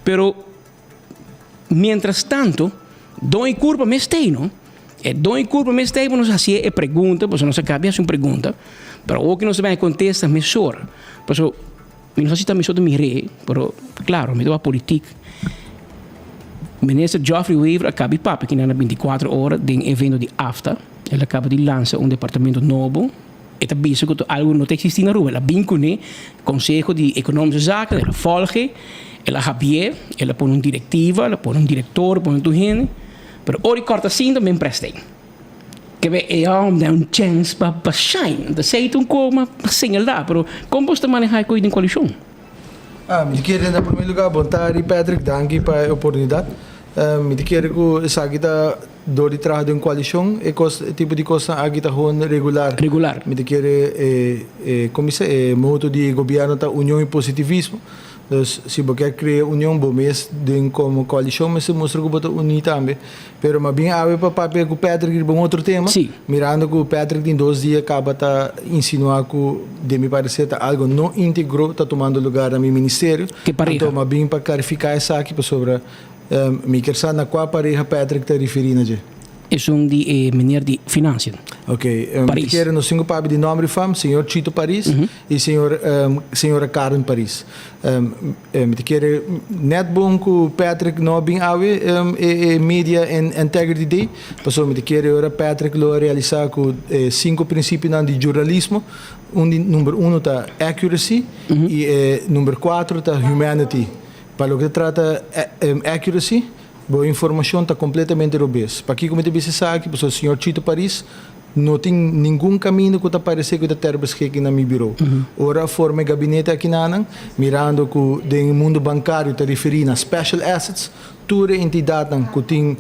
Pero mientras tanto, doño di curpa mes t'ey, no? E doño di curpa mes t'ey pa nos haci e pregunta, pasobra nos a caba di haci un pregunta, pero awor cu nos ta bay contesta mesora. Pasobra mi no sa si ta mi so ta mir'é, pero claro, mi ta wak politik. Minister Geoffrey Wever a caba di papia kinan na 24 ora den evento di AFTA. El a caba di lansa un departamento nobo. E ta bisa cu ta algo no ta existi na Aruba. El a bin cune Conseho di Economische Zaken, el a volge, el a habié, el a pone un directiva, el a pone un director, pone tur hende. Pero ora e corta sinta, men prest'ey. Ke be e hom den un chens pa shine. Entonces esey ta un cosa pa señala, pero con bo ta maneha e coy den coalicion? Ah, mi ta kere na primer lugar bon tardi Patrick, danki pa e oportunidad. Mi ta kere cu esaki ta door di traha den coalicion e cos e tipo di cosnan aki ta gewoon regular. Regular. Mi ta kere e e como bisa e moto di gobierno ta union y positivismo. Dus si bo kier crea union bo mes den como coalicion mester mustra cu bo ta uni tambe. Pero ma bin awe pa papia cu Patrick riba un otro tema. Si. Mirando cu Patrick tin dos dia caba ta insinua cu den mi parecer ta algo no integro ta tumando lugar na mi ministerio. Ke pareha? Anto ma bin pa clarifica esaki pasobra Mi kier sa na kua pareha Patrick ta referí na dje. Esun di e meneer di Financiën. Ok, mi ta kere nos tin ku papia di nòmber di fam, señor Chito Paris i señor señora Karen Paris. Mi ta kere nèt bon ku Patrick no a bin awe e e Media and Integrity Day, pasobra mi ta kere ora Patrick lo a realisá ku e sinku prinsipionan di jurnalismo, un di number uno ta accuracy i e number kuater ta humanity. Pa loke ta trata accuracy, bo informacion ta completamente robes. Pakico mi ta bisa esaki? Pasobra señor Chito Paris no tin ningun caminda cu ta parece cu ta ter beschikking na mi bureau. Ora a forma e gabinete akinanan, mirando cu den e mundo bancario ta referi na special assets, tur e entidadnan cu tin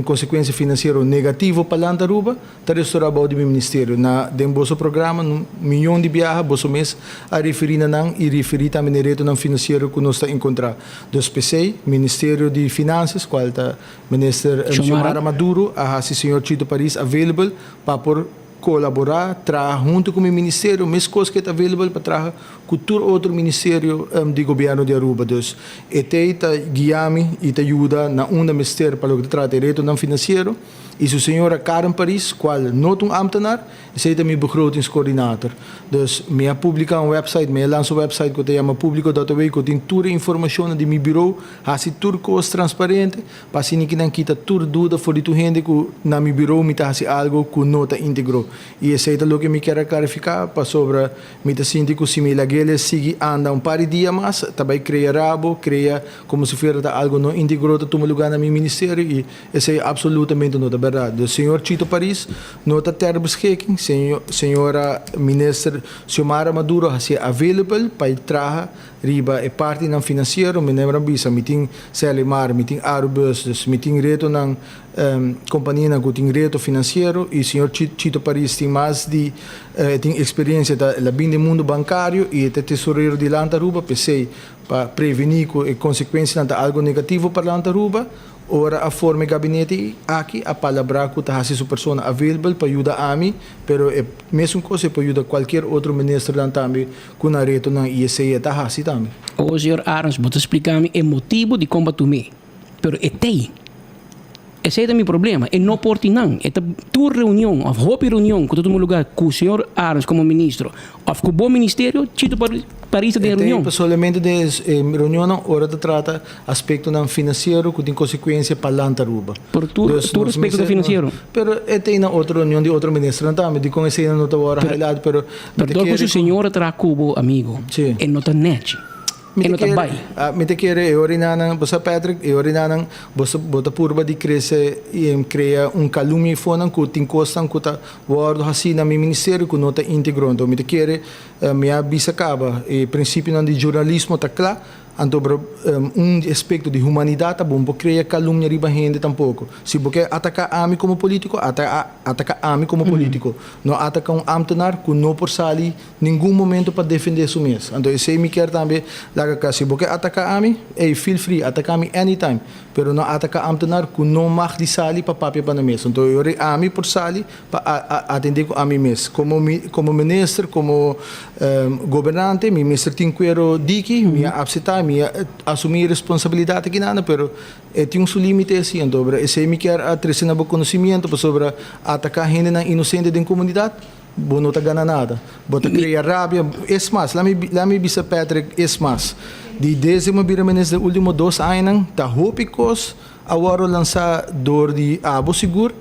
consecuencia financiero negativo pa Land Aruba, Ta restorá bou di mi ministerio. Na den boso programa un miyon di biaha boso mes a referí na nan i referí tambe na e retonan finansiero ku nos ta enkontrá. Dus p'esei, Ministerio di Finansias, kual ta Minister Xiomara Maduro, a hasi señor Chito Paris available pa por kolaborá, traha huntu ku mi ministerio, meskos ku e ta available pa traha ku tur otro ministerio di gobièrnu di Aruba. Dus e tei ta guia mi i ta yuda na unda mester pa loke ta trata e retonan finansiero. I su señora Karen Paris, cual no ta un ambtenaar, esey ta mi begrotingscoördinator. Dus mi a publica un website, mi a lansa un website cu ta yama publico dot aw cu tin tur e informacionnan di mi bureau, haci tur cos transparente, pa asina ki nan kita tur duda for di tur hende cu na mi bureau mi ta haci algo cu no ta integro. I esey ta loke mi kier a clarifica, pasobra mi ta sinti cu si mi lag'el sigui anda un par di dia mas, ta bay crea rabo, crea como si fuera ta algo no integro ta tuma lugar na mi ministerio i Esei absolutamente no ta berdad. Dus señor Chito Paris no ta ter beschikking, señora minister Xiomara Maduro hacié available pa e traha riba e partinan financiero. Mi never a bisa mi tin Celimar, mi tin Arubus, dus mi tin retonan, companianan cu tin reto financiero y señor Chito Paris tin mas di, e tin experiencia, ta el a bin den mundo bancario y e ta tesorero di Land Aruba, p'esei pa preveni cu e consecuencianan ta algo negativo pa Land Aruba. Ora a forma e gabinete aki a palabrá ku ta hasi su persona available pa yuda ami, pero e mesun kos e por yuda kualkier otro ministernan tambe ku nan retonan i esei e ta hasi tambe. O señor Arends, bo ta splika mi e motibu di kon bo a tum'é, pero e t'ei. Esei ta mi problema, e no por tin nan. E ta tur reunion òf hopi reunion ku ta tuma lugá ku señor Arends komo ministro òf ku bo ministerio, Chito Paris ta den E reunion. t'ei solamente den e reunionnan ora ta trata Aspectonan financiero cu tin consecuencia pa Land Aruba. Pero tur Dus tur nos aspecto ta mester financiero. Pero e ta na otro reunion di otro ministernan tambe, dicon eseinan no ta worde Pero highlight, pero mi pero ta dor cu kere su cu señora traha cu bo amigo, Si. e no ta nechi, Mi e ta no ta kere bay. ah, mi ta kere e orinanan, bo sa Patrick, e orinanan bo sa bo ta purba di crece y crea un calumnia efonan cu tin cosnan cu ta worde haci na mi ministerio cu no ta integro. Enton mi ta kere mi a bisa caba e principionan di journalismo ta cla. Anto bro, un di aspecto di humanidad ta bon bo crea calumnia riba hende tampoco. Si bo ke ataca ami como politico, ataca ami como politico. No ataca un ambtenaar cu no por sali ningun momento pa defende su mes. Anto esey mi kier tambe laga ca. Si bo ke ataca ami, ey, feel free, ataca mi anytime. Pero no ataca ambtenaar cu no mag di sali pa papia pa nan mes. Anto e ora ami por sali pa atende cu ami mes. Como mi, como minister, como gobernante, mi mester tin cuero diki, mi a acepta, mi a asumi responsabilidad aki nan, pero e tin su limite si. Anto esey mi kier a trece na bo conocimiento pasobra ataca hendenan inocente den comunidad, bo no ta gana nada. Bo ta crea rabia. Es mas, laat mi bisa Patrick, es mas. Di desde mi bira minister ultimo 2 aña, ta hopi cos a wordo lansa door di abo sigur,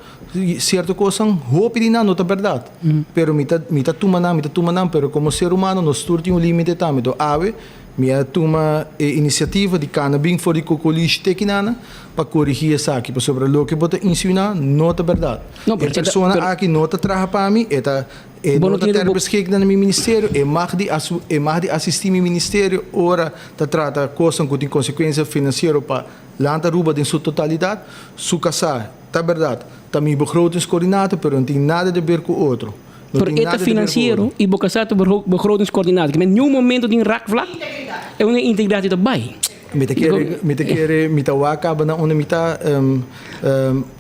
cierto cos, hopi di nan no ta berdad. Pero mi ta tuma nan, mi ta tuma nan, pero como ser humano nos tur tin un limite tambe. Do awe, mi a tuma e iniciativa di cana bin for di Cocolish te kinana pa corigi esaki, pasobra loke bo ta insinua no ta berdad. No, E pero persona aki no ta traha pa mi, e ta e Bo no no ta tiene ter beschik na mi ministerio, e mag di asisti mi ministerio ora ta trata cos cu tin consecuencia financiero pa Land Aruba den su totalidad. Su casa, ta berdad, ta mi begrotingscoördinator, pero no tin nada di haber cu otro. No Pero tin e nada ta di haber cu financiero otro. y bo casa ta begrotingscoördinator. Ke men ningun momento tin raakvlak. E un integridad ta bay. Mi ta kere, mi ta wak na unda mi ta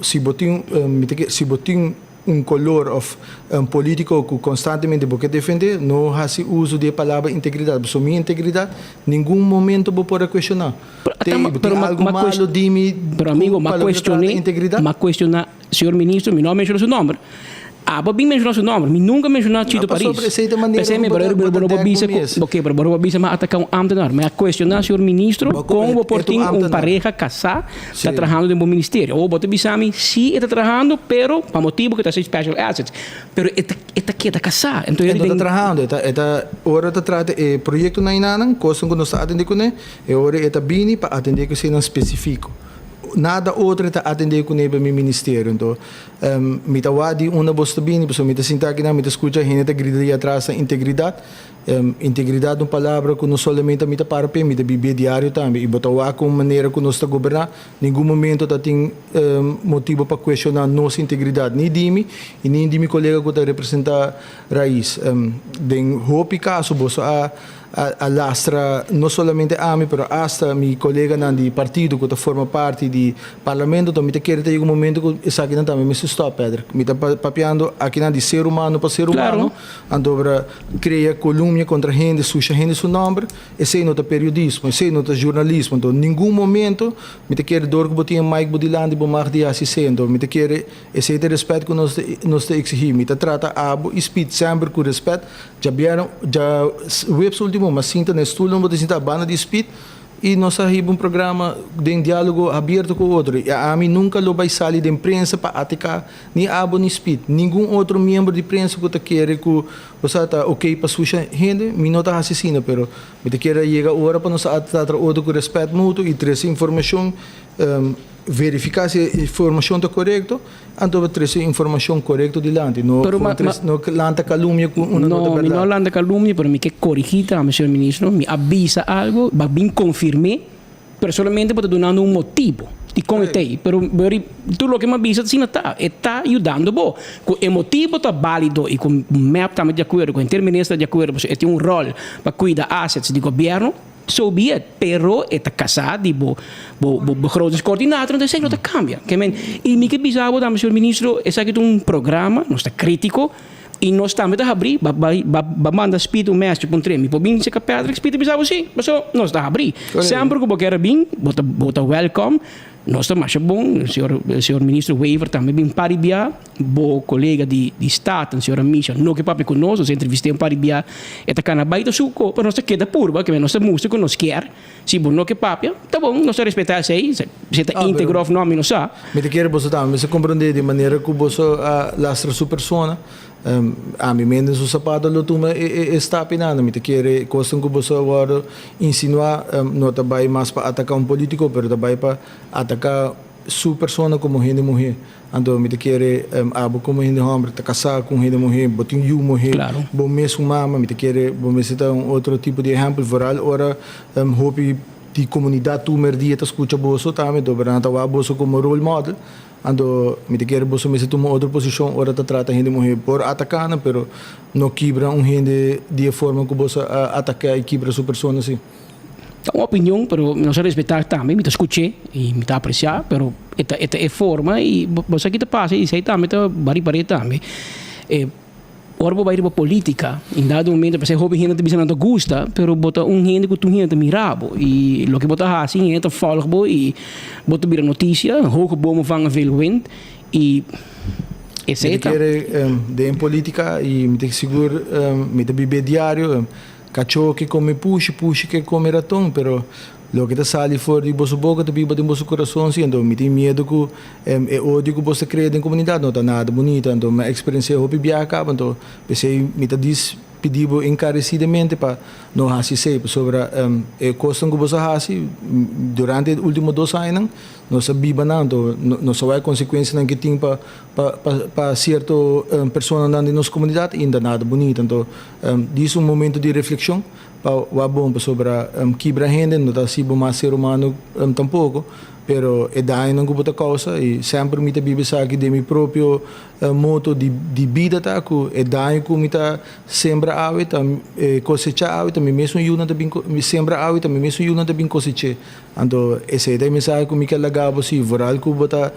si bo tin un color of un politico cu constantemente bo ke defende, no haci uso di palabra integridad. So mi integridad, ningun momento bo por cuestiona. Pero, Tem, pero tem algo malo di mi Pero amigo, pa ma loke ta trata cuestione, integridad? m'a cuestiona, señor ministro, mi no a menciona su nomber. Abo bin menciona su nomber, mi nunca menciona Chito No, Paris. pasobra esey ta manera Pensei me, cu pero bo ta pero bo dek bisa bo mes. Ok, pero bo bisa m'a ataca un ambtenaar. M'a cuestiona señor ministro con bo por e ta un tin un ambtenaar. pareha casa ta trahando den bo ministerio. O bo ta bisa mi si e ta trahando, pero pa motibo cu ta special assets. Pero e ta keda casa. Anto E no ta trahando, e ta ora ta trata e proyecto na inanan, cos cu nos ta atende cune, e ora e ta bini pa atende cu esnan specifico. Nada otro ta atende cune pa mi ministerio. Anto, mi ta wadi unda bos ta bini, pasobra mi ta sinta aki nan, mi ta scucha hende ta grita di atras na integridad. Integridad un palabra cu no solamente mi ta para pe, mi ta bibi diario tambe. Y bo ta wak cu manera cu nos ta goberna, ningun momento ta tin motibo pa cuestiona nos integridad, ni di mi y ni di mi colega cu ta representa Raiz. Den hopi caso boso a lastra no solamente ami, pero hasta mi coleganan di partido cu ta forma parti di parlamento. Anto mi ta kere ta yega un momento cu esakinan tambe mester stop, Pedro. Mi ta papiando akinan di ser humano pa ser humano. Anto ora crea calumnia contra hende, susha hende su nomber, esey no ta periodismo, esey no ta jornalismo. Anto ningun momento mi ta kere door cu bo tin mic bo dilanti bo mag di haci esey. Anto mi ta kere esey ta respet cu nos ta exigi. Mi ta trata abo y Speed semper cu respet. Djabièrnè, djaweps ultimo, m'a sinta na stoel, bo ta sinta banda di Speed y nos a hiba un programa den dialogo abierto cu otro. Y ami nunca lo bay sali den prensa pa ataca ni abo ni Speed. Ningun otro miembro di prensa cu ta kere cu bo ta ok pa susha hende, mi no ta haci asina, pero mi ta kere yega ora pa nos trata otro cu respet mutuo y trece informacion, verifica si e informacion ta corecto, anto trece informacion corecto dilanti. No, Pero no lanta calumnia cu un no ta No, mi berdad. no lanta calumnia, pero mi ke corigi tambe, señor ministro. Mi a bisa algo, b'a bin confirme, pero solamente pa dunando un motibo. Y con e pero pero tur loke m'a bisa asina ta, e ta yudando bo. Cu e motibo ta valido y cu MEP tambe di acuerdo, cu henter minister di acuerdo, e tin un rol pa cuida assets di gobierno, so be it. Pero e ta casa di bo begrotingscoördinator, anto esey no ta cambia. Ke men, y mi ke bisa bo tambe, señor ministro, esaki ta un programa, nos ta critico, y nos tambe ta habri, ba manda Speed un message pa un mi por bin serka Patrick, Speed bisa bo si, so nos ta habri. Semper cu bo kier bin, bo ta welcome. Nos ta masha bon, señor ministro Wever tambe bin par di bia, bo colega di Staten, señora Misha, no ke papia cu nos, nos entrevist'é un par di bia, e ta cana bai ta suco, pero nos ta keda purba, ke nos ta mustra cu nos kier. Si bo no ke papia, ta bon, nos ta respeta esey, si ta integro of no, mi no sa. Mi ta kere boso tambe mester comprende di manera cu boso a lastra su persona. Ami mes den su zapato lo tuma e stapnan. Mi ta kere cos cu boso a wordo insinua, no ta bay mas pa ataca un politico, pero ta bay pa ataca su persona como hende muhe. Anto mi ta kere abo como hende homber ta casa cu hende muhe, bo tin yiu muhe, bo mes un mama, mi ta kere bo mester ta un otro tipo di ehempel, vooral ora hopi di comunidad tur merdia ta scucha boso tambe, anto nan ta wak boso como role model. Anto mi ta kere boso mester tuma otro posicion ora ta trata hende muhe. Por ataca nan, pero no kibra un hende di e forma cu boso a ataca y kibra su persona si. Ta un opinion, pero nos a respetá tambe, mi ta skuch'é i mi ta apresiá, pero e ta e ta e forma i bo sa ki ta pasa i esei tambe ta bari par'é tambe. E ora bo bai riba polítika, in dado momento pasé hopi hende ta bisa nan ta gusta, pero bo ta un hende ku tur hende ta mira bo i loke bo ta hasi hende ta vòlg bo i bo ta bira notisia, hoge bomen vangen veel wind i esei Mi ta ta. kere den polítika i mi ta sigur mi ta bib'é diario. Kachó ke kome pushi, pushi ke kome raton, pero loke ta sali for di boso boka ta biba den boso kurason si. Anto mi tin miedu ku e odio ku bos ta krea den komunidat no ta nada bunita. Anto mi a eksperensiá hopi biaha kaba, anto p'esei mi ta dis pidi bo enkaresidamente pa no hasi esei, pasobra e kosnan ku bos a hasi durante e ultimo dos añanan nos a biba nan, anto nos a wak e konsekuensianan ke tin pa pa sierto personanan den nos komunidat i no ta nada bunita. Anto Dis un momento di reflexion pa wak bon pasobra kibra hende no ta haci bo mas ser humano tampoco, pero e dañonan cu bo ta causa y semper mi ta biba esaki den mi propio moto di bida ta cu e daño cu mi ta sembra awe ta cosecha awe ta mi mesun yunan ta bin sembra awe ta mi mesun yunan ta bin coseche. Anto esei ta e mensahe ku mi ke laga bo si vooral ku bo ta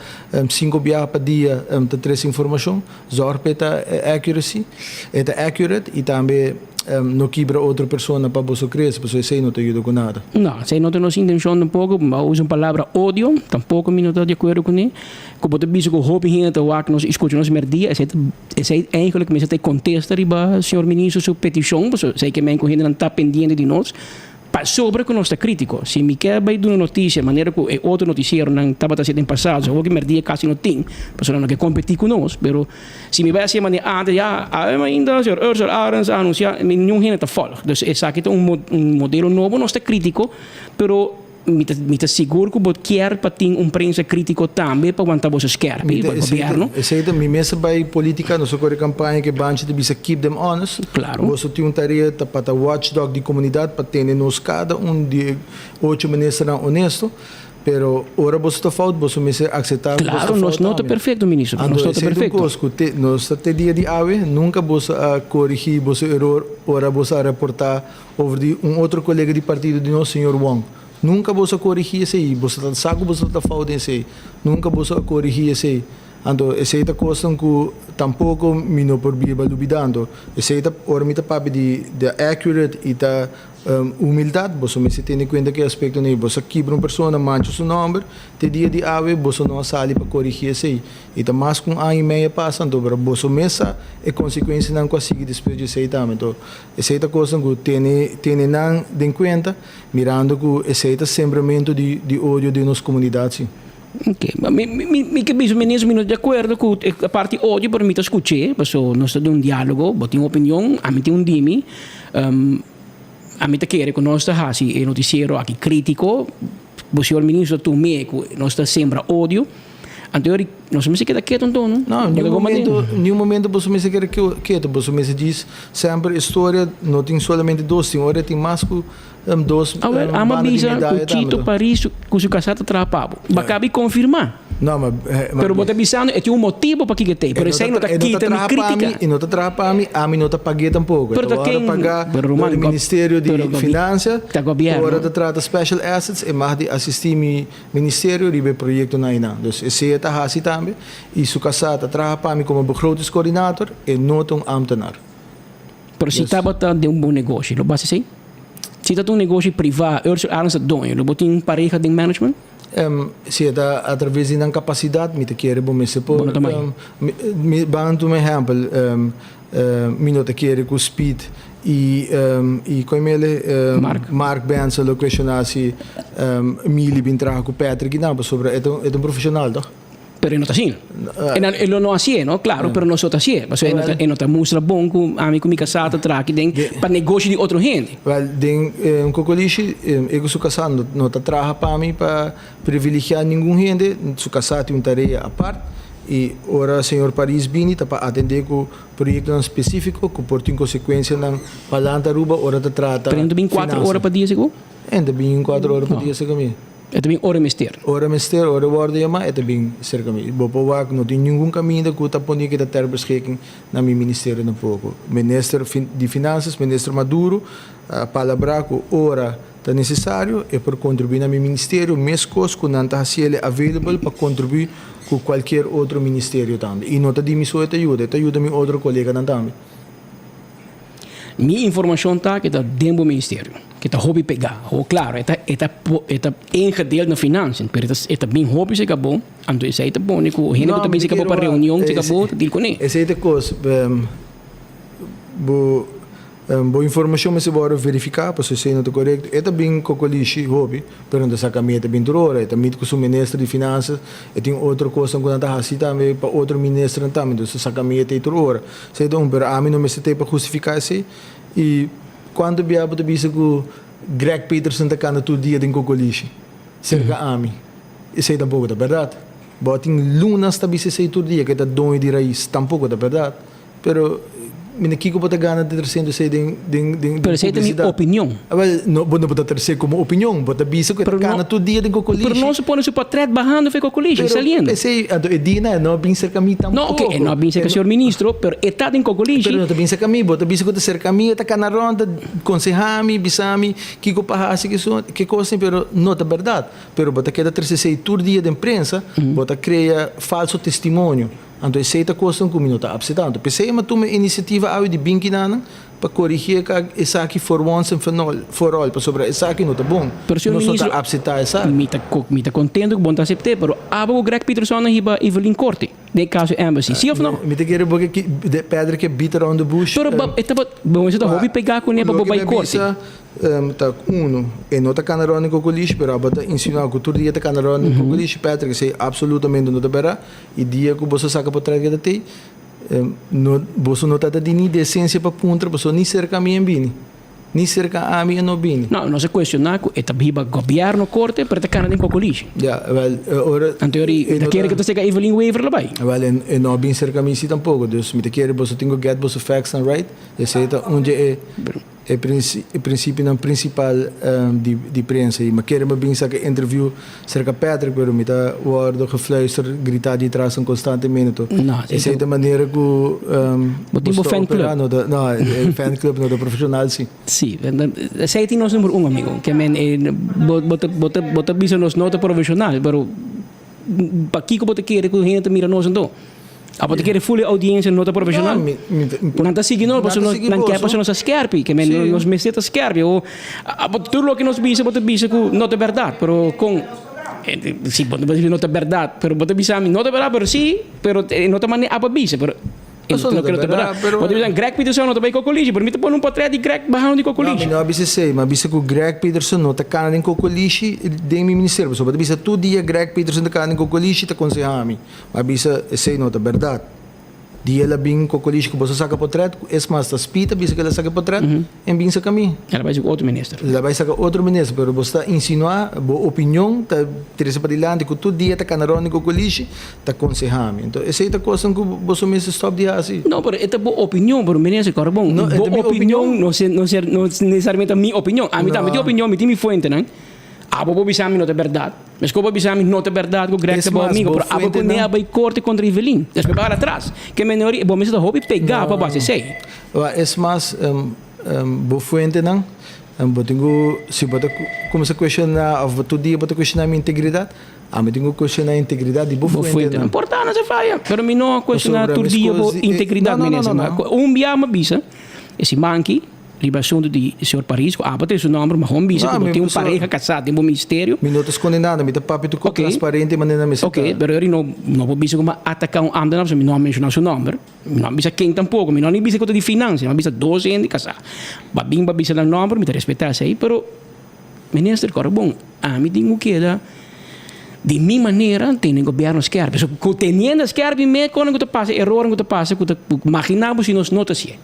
sinku biaha pa dia ta trese informashon, zòrg pa e ta accuracy, e ta accurate i tambe no kibra otro persona pa boso krese pasobra esei no ta yuda ku nada. No, esei no ta nos intenshon tampoko, bo a usa un palabra odio, tampoko mi no ta di akuerdo kuné, ku bo ta bisa ku hopi hende ta wak nos i skucha nos merdia, esei ta esei eigenlijk mester ta e kontesta riba señor ministro su petishon, pasobra esei ke men ku hendenan ta pendiente di nos. Pasobra ku nos ta krítiko. Si mi ke bai duna notisia manera ku e otro notisieronan tabata hasi den pasado, so hopi merdia kasi no tin, pasobra nan no ke kompetí ku nos. Pero si mi bai hasi e manera antes, ya awe mainta señor Ursel Arends a anunsiá, mi niun hende ta fòlg. Dus esaki ta un un modelo nobo, nos ta krítiko, pero Mi ta mi ta sigur ku bo kier pa tin un prensa kritiko tambe pa wanta boso skerpi pa gobierno. Esei ta mi mes a bai politica, nos a kore kampaña ku e banchi ta bisa keep them honest. Klaro. Boso tin un tarea ta pa ta watchdog di komunidat pa tene nos kada un di e ocho ministernan honesto, pero ora boso ta fout boso mester akseptá ku boso ta Klaro, fout nos no ta tambe. perfekto minister, nos Anto no ta esei ta un perfekto. kos ku te nos ta te dia di awe nunka boso a korigí boso eror ora boso a reportá Over di un otro colega di partido di nos, señor Wong. Nunca boso a corigi esey. Boso ta sa cu boso ta fout den esey. Nunca boso a corigi esey. Anto esey ta cosnan cu tampoco mi no por biba lubida. Anto esey ta ora mi ta papia di di accurate y ta humildad, boso mester tene cuenta cu e aspecto ney. Boso a kibra un persona, mancha su nomber, te dia di awe boso no a sali pa corigi esey. I ta mas ku un aña i mei a pasa, anto pero boso mes sa e konsekuensianan ku a sigui despues di esei tambe. Anto esei ta kosnan ku tene tene nan den kuenta, mirando ku esei ta sembramentu di di odio den nos komunidat si. Oke, mi mi mi ke bisa minister mi no ta di akuerdo ku e parti odio pero mi ta skuch'é paso nos ta den un dialogo, bo tin un opinion, ami tin un di mi. Ami ta kere ku nos ta hasi e notisiero aki kritiko, bo señor minister ta tum'é ku nos ta sembra odio. Anto yori nos mester keda keto anto no? No, niun momento, niun momento boso mester keda keto. Boso mester djis semper e storia no tin solamente dos, tin ora tin mas ku dos Awel, banda ama di bisa medaya ku tambe Chito to. Paris ku su kasá ta traha pa bo. Bo a kabi konfirmá. No, ma, ma Pero bo ta bisando e tin un motibo pakiko e ta ei, pero esei no ta kita mi kritika. E no ta traha pa mi, ami no ta pag'é tampoko. Pero E ta ta wòrdu ken? pagá Pero dor ruman, di Ministerio di pero gobi- Finansia. ta gobièrnu. Ora ta trata special assets, e mag di asistí mi ministerio riba e proyektonan einan. Dus esei e ta hasi tambe. I su kasá ta traha pa mi komo begrotingscoördinator, e no ta un ámtenar. Pero si tabata den un bon negoshi, lo bo hasi esei? Si ta ta un negoshi privá, Ursel Arends ta doño, lo bo tin un pareha den management? Si e ta atraves di nan kapasidat, mi ta kere bo mester por. Bo no ta mai. Mi ban tuma ehèmpel, mi no ta kere ku Speed i i kon mele Mark. Mark Benson lo kuestioná si Mili bin traha ku Patrick i nan, pasobra e ta e ta un profeshonal tòg? Pero e no ta asina. E nan e lo no hasié, no? Klaro, pero nos lo ta hasié. Pasobra e no ta e no ta mustra bon ku ami ku mi kasá ta traha aki den pa negoshi di otro hende. Wèl, den un kokolishi e ku su kasá no no ta traha pa mi pa privilegiá ningun hende. Su kasá tin un tarea apart i ora señor Paris bini ta pa atendé ku proyektonan spesífiko ku por tin konsekuensianan pa lanta Aruba ora ta trata Pero e no ta bin kuater finansa. ora pa dia sigur? E no ta bin kuater ora pa dia serka mi. E ta bin ora mester. Ora mester, ora wòrdu yamá, e ta bin serka mi. Bo por wak, no tin ningun kaminda ku ta pone ku ta ter beschikking na mi ministerio tampoko. Minister di Finansas, Minister Maduro, a palabrá ku ora. Ta necesario, e por contribui na mi ministerio mescos cu nan ta haci el available pa contribui cu cualkier otro ministerio tambe. Y no ta di mi so e ta yuda, e ta yuda mi otro coleganan tambe. Mi informacion ta cu e ta den bo ministerio, cu e ta hopi pega. Ho claro, e ta e ta e ta ingedeeld na financiën, pero e ta e ta bin hopi cerca bo, anto esey ta pone cu hende cu ta bin cerca bo pa reunion cerca bo ta deal cune. Esey ta cos, bo Bo informacion mester worde verifica pasobra esey no ta corecto. E ta bin cocolishi hopi, pero no ta sa cami e ta bin tur ora. E ta meet cu su minister di finanzas, e tin otro cosnan cu nan ta haci tambe pa otro ministernan tambe, entonces sa cami e ta ey tur ora. Esey ta un, pero ami no mester ta ey pa hustifica esey. Y cuanto bia bo ta bisa cu Greg Peterson ta canta tur dia den cocolishi cerca ami? Esey tampoco ta berdad. Bo tin lunas ta bisa esey tur dia cu e ta doño di raiz, tampoco ta berdad. Pero mi na kiko bo ta gana di tresiendo esei den den den Pero esei ta mi publicidad? opinion. Awel, no, bo no bo ta trese komo opinion, bo ta bisa ku e ta Pero no, gana tur dia den Kokolishi. pero no se pone su portret bahando fe Kokolishi y Pero saliendo. esei, anto e dia na e no a bin serka mi No, oké, e no a tampoko. bin E serka no, señor ministro, pero e ta den Kokolishi. pero no ta bin serka mi, bo ta bisa ku ta serka mi, e ta kana rònt, ta konsehá mi, bisa mi kiko pa hasi, ke so, ke kos, pero no ta bèrdat. Pero bo ta keda trese esei tur dia den prensa, bo ta krea falso testimonio. Anto esei ta kosnan ku mi no ta apseptá. Anto p'esei mi a tuma e inisiativa awe di bin kinanan pa korigí esaki for once and for all, pasobra esaki no ta bon. Pero señor Nos no ta ministro, apseptá esaki. mi ta mi ta kontento ku bo no ta asept'é, pero abo ku Greg Peterson a hiba Evelyn Korte den e kaso Embassy, sí òf no? Mi ta kere bo ke Patrick ke beat around the bush. Pero ba e tabata, bo mester ta hopi pegá kuné pa bo Loke bai mi a korte. bisa ta uno, e no ta kana rònt den kokolishi, pero abo ta insinuá ku tur dia ta kana rònt den kokolishi, Patrick, esei absolutamente no ta bèrdat. E dia ku boso saka potret keda tei, no, boso no ta ta di ni desensia pa puntra, pasobra ni serka mi e bini, ni serka ami e no bini. No, nos a kuestioná ku e ta biba gobièrnu korte, pero e ta kana den kokolishi. Ya, wèl, ora Anto yori, e ta no kere ta. ku ta serka Evelyn Wever lo bai? Wèl, e e no a bin serka mi si tampoko, dus mi ta kere boso tin ku get boso facts nan right, esei ta un dje e. E prinsipionan prinsipal di prensa i mi kere mi bin saka interview serka Patrick pero mi ta wordo gefluister grita di tras konstantemente to esei ta manera ku Bo tin bo bo sta fan club. opera no ta no e fan club no ta profesional si. Si esei tin nos number un amigo ke men bo bo ta bo ta bo ta bisa nos no ta profesional pero pakiko bo ta kere ku hende ta mira nos anto? Abo ta kere ful e audiencia no ta profesional? Nan ta sigui nos pasobra nos nan kier pasobra nos ta skerpi, ke men nos mester ta skerpi o abo tur loke nos bisa bo ta bisa ku no ta bèrdat, pero kon si bo ta bisa no ta bèrdat, pero bo ta bisa mi no ta bèrdat pero si, pero no ta manera abo a bisa pero e no ta loke no ta bèrdat. Bo ta bisa Greg Peterson no ta bai Kokolishi pero mi ta pone un potret di Greg bahando di Kokolishi. No, mi no a bisa esei, mi a bisa ku Greg Peterson no ta kana den Kokolishi den mi ministerio, pasobra bo ta bisa tur dia Greg Peterson ta kana den Kokolishi ta konseha mi. A bisa esei no ta berdad. Di el a bin Cocolishi cu boso saca potret, cu es mas ta Speed a bisa cu el a saca e potret, en bin saca mi. El a bai saca otro minister. El a bai saca otro minister, pero bo sta insinua, bo opinion ta trece padilanti cu tur dia ta cana rond di Cocolishi ta conseha mi. Enton esei ta cosnan cu boso mester stop di haci. No, pero e ta bo opinion, pero minister corre bon. No, e bo ta mi opinion opinion. no ser, no ser, no necesariamente ta mi opinion. Ami tambe tin No. opinion, mi tin mi fuentenan. Abo por bisa mi no ta berdad. Mesco bo bisa mi no ta berdad cu Greg Es ta bo mas, amigo, bo pero abo cu fuentenan. ne a bay corte contra Evelyn. Despues bo a hala atras. Ke menor bo mester ta hopi pega pa bo haci esey. Wa, es mas, bo fuentenan, bo tin cu, si bo ta cuminsa cuestiona of bo tur dia bo ta cuestiona mi integridad, ami tin cu cuestiona integridad di bo Bo fuentenan. fuentenan. Por ta, no se faya. Pero mi no a cuestiona Pasobra tur mes dia bo cos di e, integridad, no, no, no, minister. no, no. Un bia mi a bisa, e siman aki, Riba asuntu di señor Paris, ku abo tin su nòmber, ma hon bisa ku bo tin un pareha kasá den bo ministerio. Mi no ta skonde nada, mi ta papia tur kos transparente manera mi sa ta. Oke, pero eri no no por bisa ku mi a ataká un ámtenar pasobra mi no a menshoná su nòmber. Mi no a bisa ken tampoko, mi no a ni bisa ku ta di finansia, mi a bisa dos hende kasá. Ba bin ba bisa nan nòmber, mi ta respetá esei, pero minister kòrda bon, ami tin ku keda di mi manera tene gobièrnu skèrpi. So ku teniendo skèrpi me kono ku ta pasa erornan ku ta pasa ku ta maginá bo si nos no ta hasié.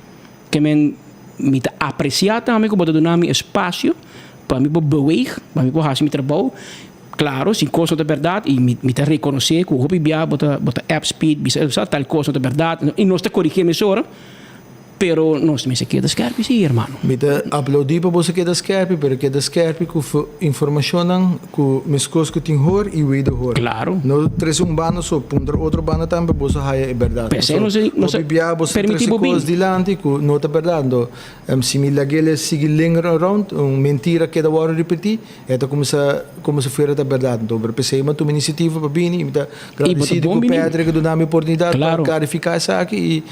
Ke men mi ta apresiá tambe ku bo ta duna mi espasio pa mi por beweeg, pa mi por hasi mi trabou. Klaro, si kos no ta bèrdat i mi mi ta rekonosé ku hopi bia bo ta bo ta app speed bisa sa tal kos no ta bèrdat i nos ta korigí mesora. Pero nos mester keda skerpi si, hermano. Mi ta aplaudí pa boso keda skerpi, pero keda skerpi ku informashonnan ku meskos ku tin hoor i wederhoor. Claro. No trese un banda so, puntra otro banda tambe pa boso haya e bèrdat. P'esei nos nos a Hopi bia boso ta permití trese bo bin. kos dilanti ku no ta bèrdat. Anto si mi lag'el sigui linger around, un mentira keda wòrdu ripití, e ta kuminsá komo si fuera ta bèrdat. Anto pero p'esei mi a tuma inisiativa pa bini i mi ta I bo ta gradisido bon ku bini. Patrick a duna mi oportunidat pa Claro. klarifiká esaki i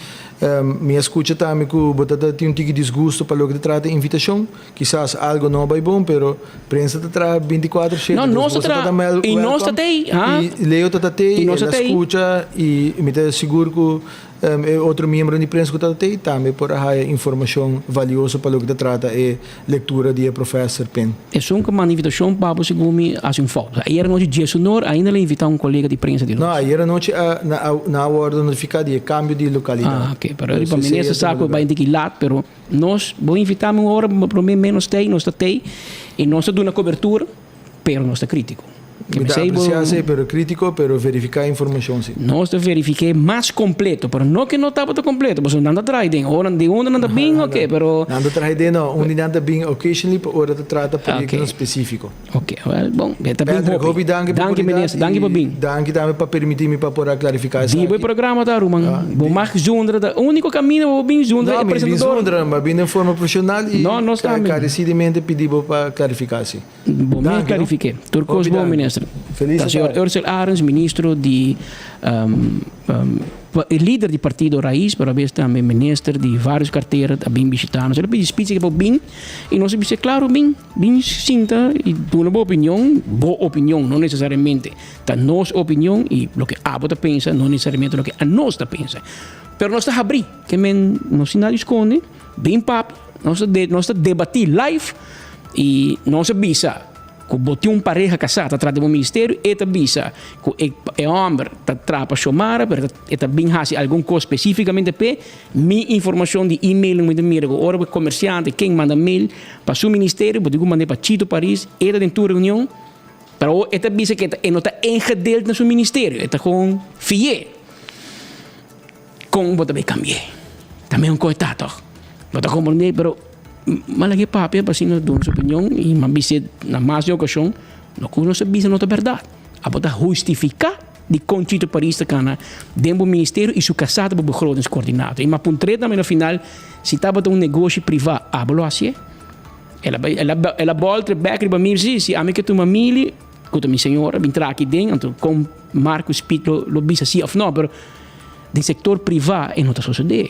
Mi a scucha tambe cu bo ta tin un tiki disgusto pa loke ta trata invitacion. Kisas algo no a bay bon, pero prensa ta traha binticuatro shete. No, Dus nos ta boso ta traha ta mel y nos ta welcome. tey, ha? Y Leo ta ta tey, Y nos el ta a tey. scucha y mi ta sigur cu e otro miembronan di prensa cu ta ta tey tambe por a haya informacion valioso pa loke ta trata e lectura di e professor Pin. Esun ku manda invitashon pa bo segun mi hasi un fout. Ayer anochi Djesunor ainda lo invita un kolega di prensa di nos. No, ayer anochi a nan a wòrdu notifiká di e kambio di lokalidat. Ah, ok. Pero riba minister sa ku bai tiki lat, pero nos bo invitá mi un ora promé ménos tei, nos ta tei i nos ta duna kobertura, pero nos ta krítiko. Mi ta apresiá esei, pero krítiko, pero verifiká informashon si. Nos ta verifik'é mas kompleto, pero no ke no tabata kompleto, pasobra nan ta traha den ora, di unda nan ta bin, oke, pero. Nan ta traha den no, un di nan ta bin occasionally pa ora ta trata proyektonan spesífiko. Oke, wèl, bon, e ta bin hopi. Patrick, hopi danki pa Danki, oportunidat minister, danki pa i bin. danki tambe pa permití mi pa por a klarifiká esaki. Di bo e programa ta, ruman. Bo mag zundra, ta úniko kaminda bo bin zundra No, e mi bin presentador. zundra, mi a bin den forma profeshonal i No, nos tambe. karesidamente pidi bo pa klarifiká si. Bo mes klarifiké. Tur kos bon, minister. Ta señor Ursel Arends, ministro di lider di partido Raiz, pero abes tambe minister di varios kartera a bin bishita nos. El a pidi spitsi ke por bin i nos a bisa klaro bin, bin sinta i duna bo opinion, bo opinion no nesesariamente ta nos opinion i loke abo ta pensa no nesesariamente loke anos ta pensa. Pero nos ta habrí, ke men nos tin nada di skonde, bin papia, nos ta debatí live. I nos a bisa ku bo tin un pareha kasá ta trata di bo ministerio, e ta bisa ku e e hòmber ta traha pa Xiomara, pero e ta bin hasi algun kos spesífikamente p'e. Mi informashon di email mi ta mira ku ora ku e komersiante ken manda mail pa su ministerio, bo tin ku mand'é pa Chito Paris, e ta den tur reunion, pero e ta bisa ku e no ta ingedeeld na su ministerio, e ta kon fi'é. Kon bo ta bay cambi'é? Ta meun koe ta toch? Bo ta comprendé, pero m'a lag'é papia pa asina duna su opinion i m'a bis'é na mas di ocasion loke ku nos a bisa no ta berdad. Abo ta hustifica dikon Chito Paris ta cana den bo ministerio i su casá ta bo begrotingscoördinator. I m'a puntr'é tambe na final si tabata un negoshi privá abo lo hacié? El a bay el a el a bolter bek riba mi si si ami ke tuma mili ku ta mi señora bin traha aki den anto kon Marcus Piet lo lo bisa si of no pero Den sector priva e no ta sosode.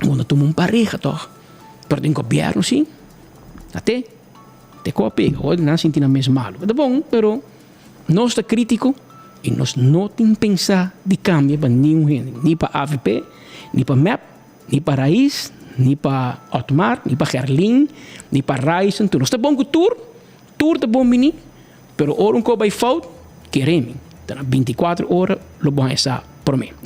Bo no tuma un pareha toch. Pero den gobierno si. Ate te cu a pega. Hoy nan sinti nan mes malo. Ta bon, pero nos ta critico y nos no tin pensa di cambia pa niun hende. Ni pa avp, ni pa mep, ni pa Raiz, ni pa Otmar, ni pa Gerlin, ni pa Ryson. Tur nos ta bon cu tur. Tur ta bon bini. Pero ora un cos bay fout, kere mi. Ta na binticuatro ora lo bo haña sa prome.